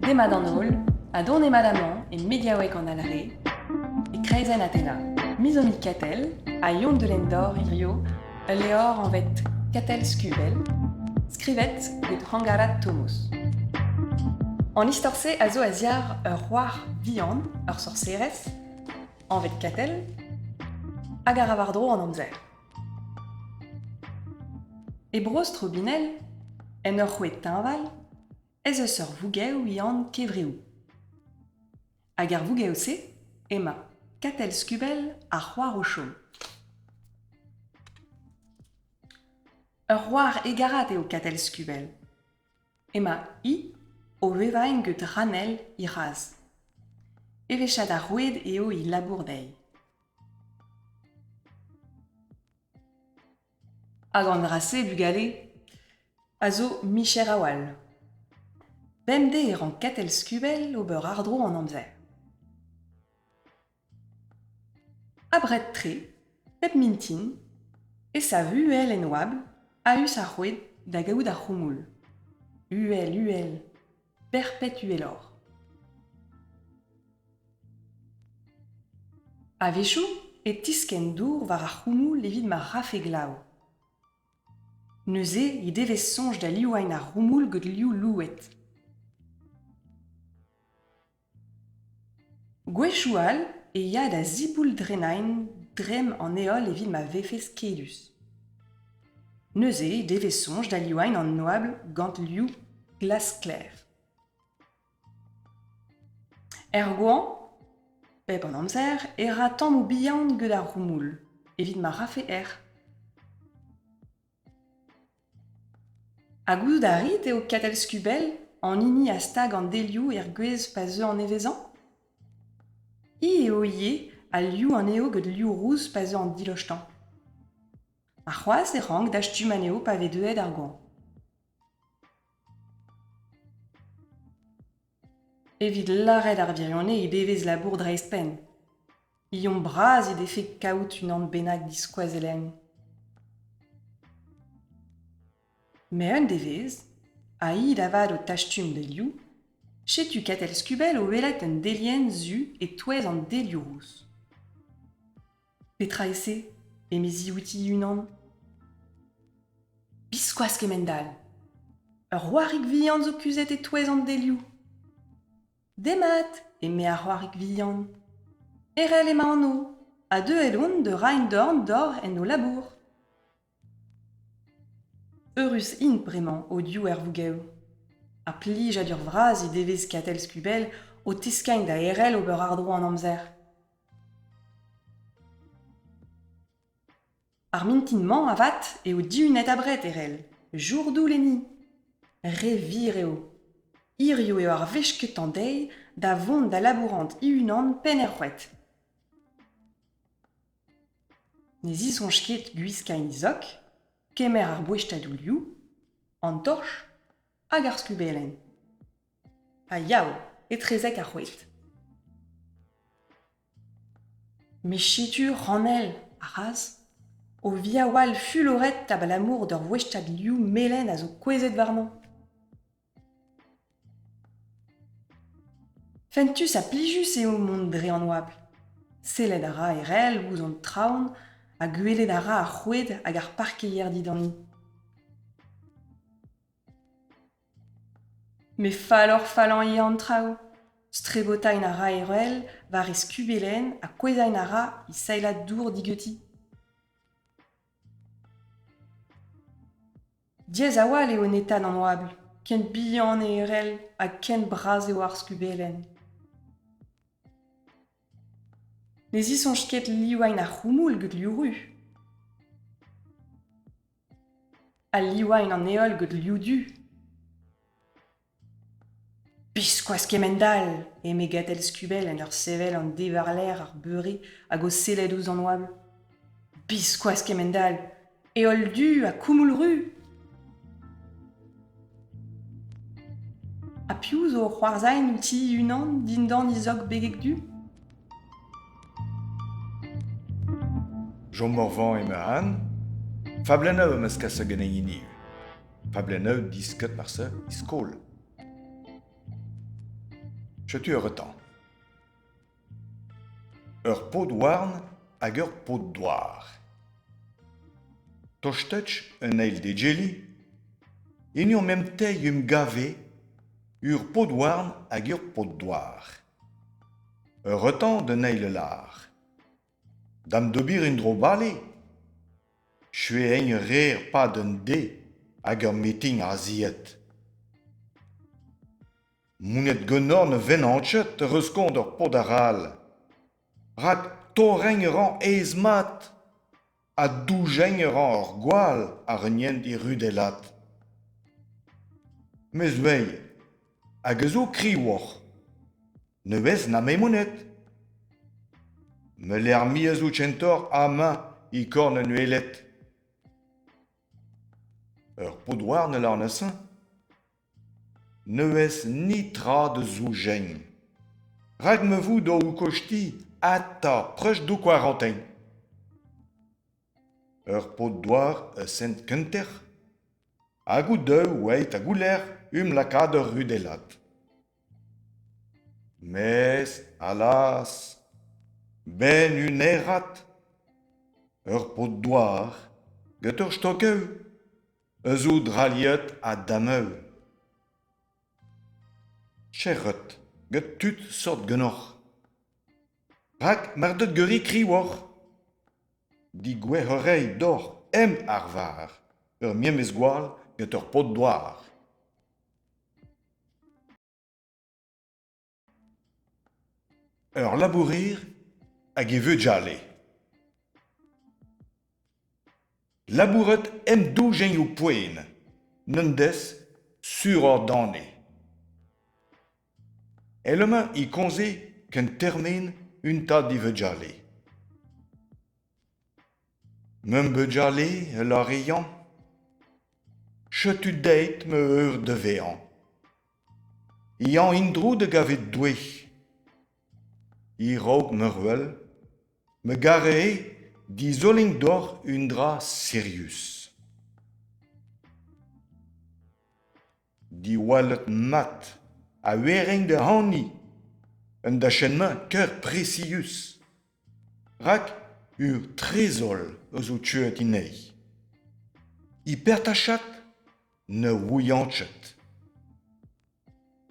Demat an holl, ha donemat amañ e mediaoueg an Alre, e kreizenn Athena. Mizomi Katell ha Yon de Lendor hirio ul levr anvet Katell Skubell, skrivet get Hangarad Tomos. An istor-se a zo a-ziàr ur c'hoar vihan, ur sorserez, anvet Katell, hag a ra war-dro an amzer. E Bro-Strobinell, en ur c'hoed teñval, ez eus ur vougev bihan kevreoù. Hag ar vougev-se emañ Katell Skubell ar c'hoar o chom. Ur c'hoar hegarat eo Katell Skubell. Emañ hi o vevañ get Ranell he c'hazh. Eveshaat ar roued eo he labour dezhi. Hag an dra-se, bugale, a zo micher a-walc'h. Bemdez e rank Katell Skubell ober àr-dro an amzer. Abred-tre, pep mintin, e sav uhel en oabl a-us ar c'hoed da gaout ar c'houmoul. Uhel, uhel, berped uheloc'h. A-wechoù e tiskenn dour war ar c'houmoul evit ma rafe glav. Neuze he devez soñj da livañ ar c'houmoul gant liv louet. Gwechoù all e ya da zibouldrennañ dremm an heol evit ma vefe skedus. Neuze he devez soñj da livañ an oabl gant liv glas-sklaer. Er goañv, bep an amzer, e ra tammoù bihan gant ar c'houmoul evit ma rafe erc'h. Ha gouzout a rit eo Katell Skubell an hini a stag an delioù er gwez pa zeu an nevezañ ? Hi eo ivez a liv anezho gant liv rous pa zeu an dilostañ. Ha c'hoazh e rank dastum anezho pa vez deuet ar goañv. Evit lâret ar wirionez he devez labour dreist-penn. Ezhomm bras he defe kaout unan bennak diskoazellenn. Met un devezh, ha hi da vat o tastum delioù, setu Katell Skubell o welet un delienn zu e-touez an delioù rous. Petra eo se ? emezi outi he-unan. Biskoazh kemend-all. Ur c'hoarig vihan zo kuzhet e-touez an delioù. Demat, eme ar c'hoarig vihan. Erell emañ anv, ha deuet on da reiñ dorn deoc'h en ho labour. Eürus int bremañ o-div er vougev. Ha plijadur vras he devez Katell Skubell o teskiñ da Erell ober àr-dro an amzer. Ar mintin-mañ avat eo dihunet abred Erell, jourdoul enni. Re wir eo. Hiziv eo ar wech kentañ dezhi da vont da labourat he-unan penn er c'hoad. Ne zisoñj ket gwiskañ he zok, kemer ar boestadoù liv, an torch hag ar skubellenn. Ha yav, etrezek ar c'hoed. Met setu ranell, ar c'hazh, o viaoual fuloret abalamour d'ur voestad liv melen a zo kouezhet warnañ. Fentus ha plijus eo mont dre an oabl. Sellet a ra Erell ouzh an traoñ ha gwelet a ra ar c'hoed hag ar parkeier didani. Met falloc'h-fallañ eo an traoù. Strebotañ a ra Erell war e skubelenn ha kouezhañ a ra he sailhad dour digeuti. Diaes a-walc'h eo netaat an oabl, ken bihan eo Erell ha ken bras eo ar skubelenn. Ne zisoñj ket livañ ar c'houmoul gant liv ruz. Ha livañ an heol gant liv du. Biskoazh kemend-all, eme Gatell Skubell en ur sevel an dewarlerc'h ar beure hag o sellet ouzh an oabl. Biskoazh kemend-all, heol du ha koumoul ruz. Ha piv zo o c'hoarzhin outi e-unan dindan he zok begek du ? Jean Morvan emañ Anne. Fablennoù am eus kaset ganin hiniv. Fablennoù disket marse e skol. Setu ur retan. Ur pod-houarn hag ur pod-douar. Tostetch un eil d'egeli, en ur mem teilh em gave ur pod-houarn hag ur pod-douar. Ur retan d'un eil lâr. Da'm d'ober un dro-bale, Chueñ 'reer 'pad un deiz hag ur meeting aziet. Monet ganeoc'h ne vennan ket reskont ur paotr arall. Rak torriñ a ran aes-mat ha doujeñ a ran ur gwall àr un hent e rudellat. Mes wei, hag a zo kriñvoc'h. Ne vez na me monet. Me lec'h me a zo kentoc'h amañ e korn an Uheled. Ur pod-houarn a lâr neuze. Ne vez netra da zougen. Rak ma vo da ho kosti atav prest d'ho kwarantin. Ur pod-douar a sent kentoc'h. Hag o daou oeit a-goulec'h em lakaat ur rudellad. Mes, allaz, 'benn un herrad, ur pod-douar get ur stokeù a zo drailhet a-dameu. Cherret get tud sort ganeoc'h. Rak mar deut geurit kriñvoc'h, degouezh a ray deoc'h hemp arvar ur memes gwall get ur pod-douar. Ur labourer hag e vugale. Labourat hep doujañ ho poent, n'en dez suroc'h dane. Èl-emañ e komze kent termen un tad d'e vugale. Ma'm bugale, a lâre Yann, setu deuet ma eur da vezañ. Yañ en-dro da gavet Doue. E-raok mervel, me gare dizoleiñ deoc'h un dra sirius. Diwallet mat ha werenn da hani un dachenn-mañ ker presius. Rak ur trezol a zo tuet anezhi. E pertachat Ne ouian ket.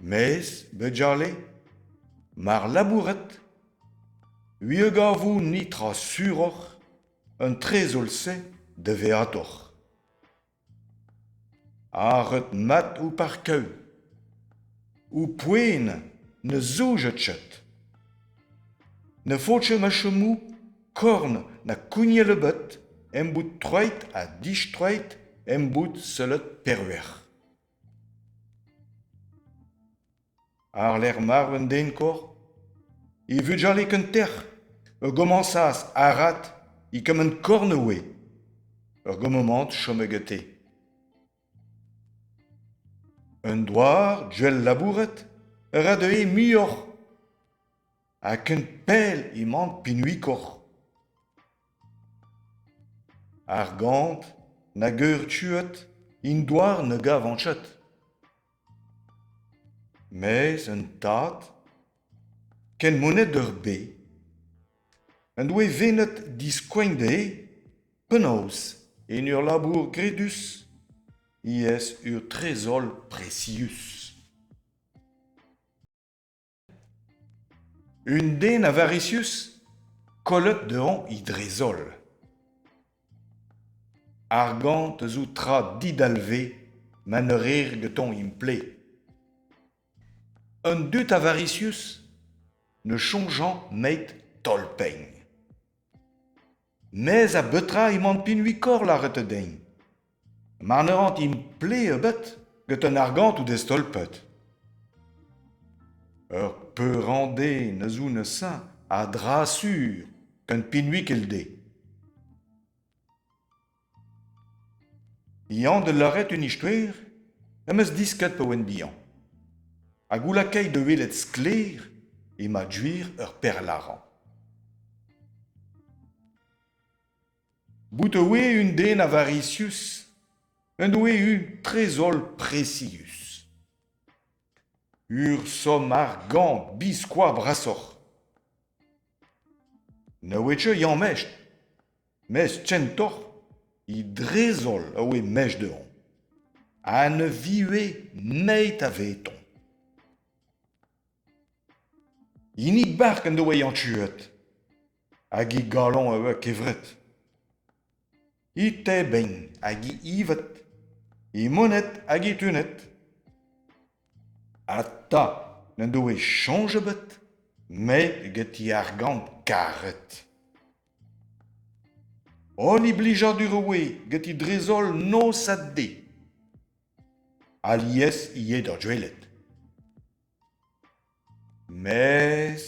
Mes, bugale, mar labouret, ui a gavo netra suroc'h an trezol-se da vezañ Aret mat ho parkoù. Ho poent ne zoujet ket. Ne faot ket ma chomo korn na kougnel ebet em bout troet ha distroet em bout sellet peurwec'h. Àr-lerc'h marv un den korr e vugale kentoc'h a gomañsas arat e kement korn e oe. Ur gomamant chome gante. Un douar gwell labouret a ra dezhe muioc'h ha ken pell emañ pinvikoc'h. Argant nag ur tuad en douar ne gavan ket. Mes un tad, ken monet d'ur bez, en doe vennet diskoagn dezhe penaos en ur labour gredus ez ur trezol presius. Un den avarisius kollet dezhañ e drezol. Argant a zo tra didalvez ma ne reer gantañ implej. An dud avarisius ne soñjont 'met tolpenn. Mez a betra emañ pinvikoc'h lâret din. Ma ne ran implej ebet get an argant out estolpet. Ur peurrandez a zo neuze a-dra-sur gant pinvik èl-dezhe. Yann da lâret un istoer am eus disket pa oan bihan. Ha goulakaet da welet sklaer emañ gwir ur perl-arc'hant. Bout e oe un den avarisius en doe un trezol presius. Ur somm argant biskoazh brasoc'h. Ne oe ket Yann Mestr, mes kentoc'h he drezol a oe mestr dezhañ ha ne vive nemet avetoñ. Hini Bark en doa achuet hag e galon a oa kevret. E tebeñ hag e evet, e monet hag e tunet. Ha 'ta n'en doe soñj ebet met get e argant karet. Holl e blijadur a oe get e drezol noz ha deiz. Alies ivez d'ar gwelet. Mes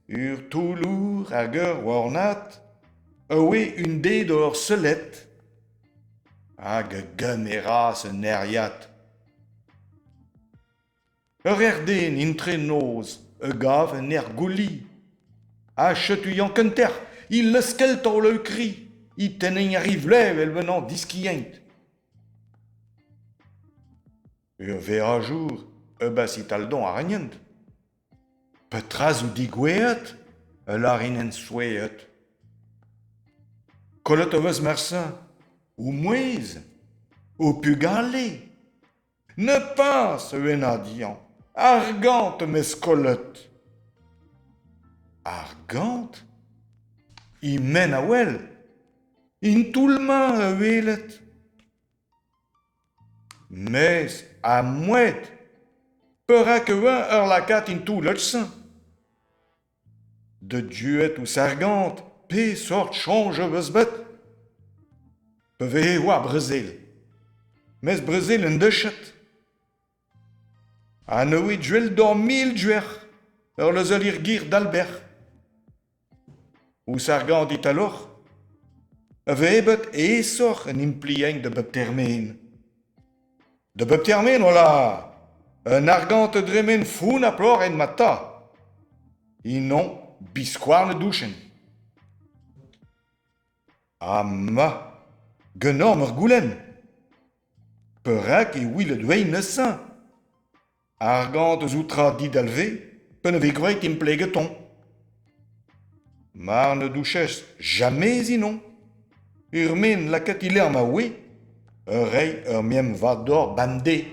ur toulour hag ur warnad a oe un deiz d'hor sellet hag a gemeras un euriad. Ur erden intre-noz a gav en aer gouli. Ha setu Yann Kenter, he leuskel taolioù kri, he tenniñ ar vlev evel un diskiant. Ur veajour e bas-italdon a ragnent. Petra zo degouezhet ? A lârin en souezhet. Kollet ho eus marse ho mouezh, ho pugale ? Ne pas, Uennadiañ, argant am eus kollet. Argant ? E-men a wel ? En toull-mañ a welet. Mes ha mouet, perak e oa ur lakaat en toull-se ? Deut ouzh argant, pesort soñj hoc'h eus bet ? Pa vehe war brezel. Mes brezel en deus ket. Ha ne oe gwell d'hor 1000 gwech ur lezel er gêr d'Albert. Ouzh argant italoc'h a vehe bet aesoc'h en implijeñ da bep termen. Da bep termen, hola ! Un argant a dremen fonnapoc'h en ma ta. Eno biskoazh ne douchen. Ha ma, ganeomp ur goulenn. Perak e ouelet dezhi neuze ? Argant eus outra didalvez pa ne vez graet implegetoñ. Mar ne douchez james eno, ur men lakaet e lec'h ma oe, ur reiñ ur memm vat deoc'h bemdez.